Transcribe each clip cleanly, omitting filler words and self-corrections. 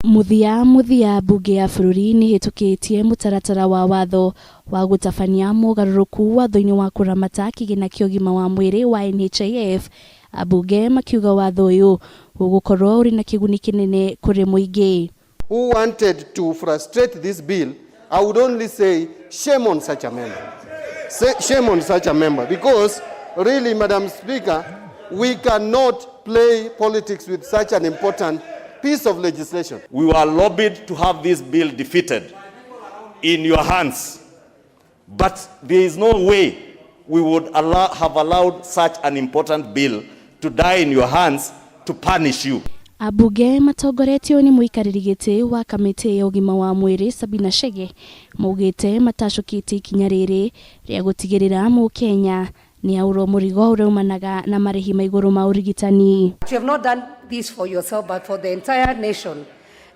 Mũthia mũthia mbunge ya bũrũri nĩ ĩhĩtũkĩtie mũtaratara wa watho wa gũtabania mogarũrũku watho-inĩ wa kũramata kĩgĩna kĩa ũgima wa mwĩrĩ wa NHIF, ambunge makiuga watho ũyũ ũgũkorwo ũrĩ na kĩguni kĩnene kũrĩ mũingĩ. Who wanted to frustrate this bill, I would only say shame on such a member. Say, shame on such a member because really, Madam Speaker, we cannot play politics with such an important piece of legislation. We were lobbied to have this bill defeated in your hands. But there is no way we would have allowed such an important bill to die in your hands to punish you. Ambunge matongoretio nĩ mũikarĩri gĩtĩ wa kamĩtĩ ya ũgima wa mwĩrĩ Sabina Chege maugĩte matacũkĩtie ikinya rĩrĩ rĩa gũtigĩrĩra mũkenya nĩ aurwo mũrigo ũrĩa umanaga na marĩhi ma igũrũ ma ũrigitani. You have not done this for yourself, but for the entire nation,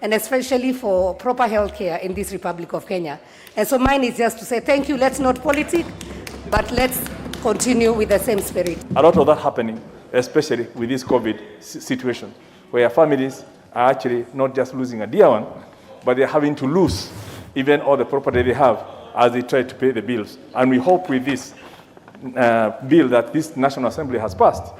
and especially for proper health care in this Republic of Kenya. And so mine is just to say thank you. Let's not politic, but let's continue with the same spirit. A lot of that happening, especially with this COVID situation, where families are actually not just losing a dear one, but they're having to lose even all the property they have as they try to pay the bills. And we hope with this bill that this National Assembly has passed,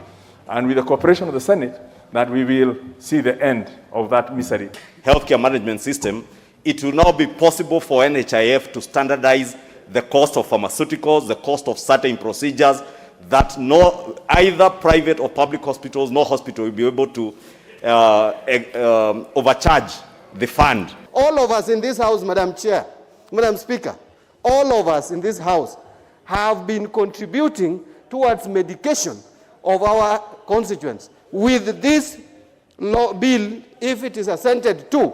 and with the cooperation of the Senate, that we will see the end of that misery. Healthcare management system, it will now be possible for NHIF to standardize the cost of pharmaceuticals, the cost of certain procedures that no either private or public hospitals, no hospital will be able to overcharge the fund. All of us in this house, Madam Chair, Madam Speaker, all of us in this house have been contributing towards medication of our constituents. With this law bill, if it is assented to,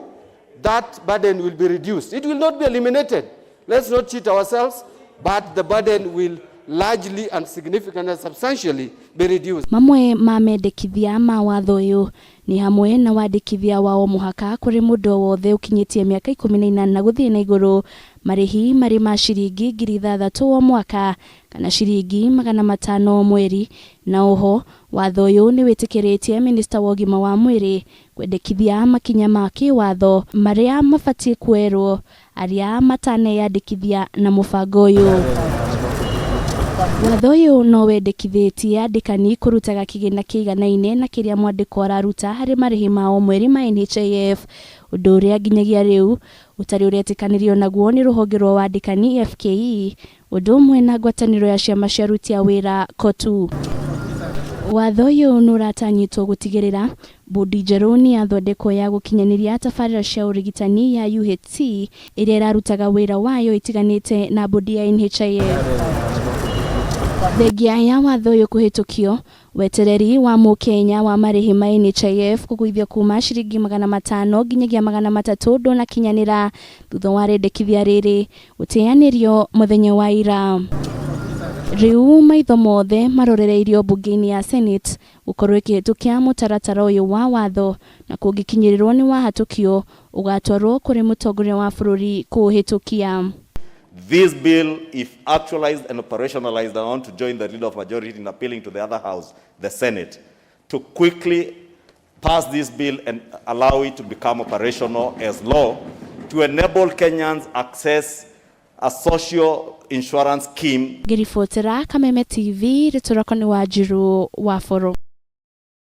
that burden will be reduced. It will not be eliminated. Let's not cheat ourselves, but the burden will largely and significantly and substantially be reduced. Mamwe ma mendekithia ma watho ũyũ nĩ hamwe na wandĩkithia wa o mũhaka kũrĩ mũndũ o wothe ũkinyĩtie mĩaka 18 gũthiĩ na igũrũ, marĩhi marĩ ma ciringi 6,000 o mwaka kana ciringi 500 o mweri. Na oho watho ũyũ nĩ wĩtĩkĩrĩtie minista wa ũgima wa mwĩrĩ kwendekithia makinya ma kĩwatho marĩa mabatiĩ kuoerwo arĩa mataneyandĩkithia na mũbango ũyũ. Watho ũyũ no wendekithĩtie andĩkani kũrutaga kĩgĩna kĩiganaine na kĩrĩa mwandĩkwo araruta harĩ marĩhi ma o mweri ma NHIF, ũndũ ũrĩa nginyagia rĩu ũtarĩ ũretĩkanĩrio naguo nĩ rũhonge rwa wandĩkani FKE, ũndũ ũmwe na ngwatanĩro ya ciama cia aruti a wĩra KOTU. Watho ũyũ nĩ ũratanyĩtwo gũtigĩrĩra bodi njerũ nĩ yathondekwo ya gũkinyanĩria tabarĩra cia ũrigitani ya UHC ĩrĩa ĩrarutaga wĩra wayo ĩtiganĩte na bodi ya NHIF. Thengia ya watho ũyũ kũhĩtũkio, wetereri wa mũkenya wa marĩhi ma NHIF kũgũithio kuma ciringi 500 nginyagia 300 ndũnakinyanĩra thutha wa rĩendekithia rĩrĩ gũteanĩrio mũthenya wa ira. Rĩu maitho mothe marorereirio mbunge-inĩ ya Senate gũkorwo ĩkĩhĩtũkia mũtaratara ũyũ wa watho, na kũngĩkinyĩrĩrwo nĩ wahatũkio ũgatwarwo kũrĩ mũtongoria wa bũrũri kũũhĩtũkia. This bill, if actualized and operationalized, I want to join the leader of majority in appealing to the other house, the Senate, to quickly pass this bill and allow it to become operational as law to enable Kenyans access a social insurance scheme. Ngĩribotera Kameme TV, rĩtwa rĩakwa nĩ Wanjiru wa Boro.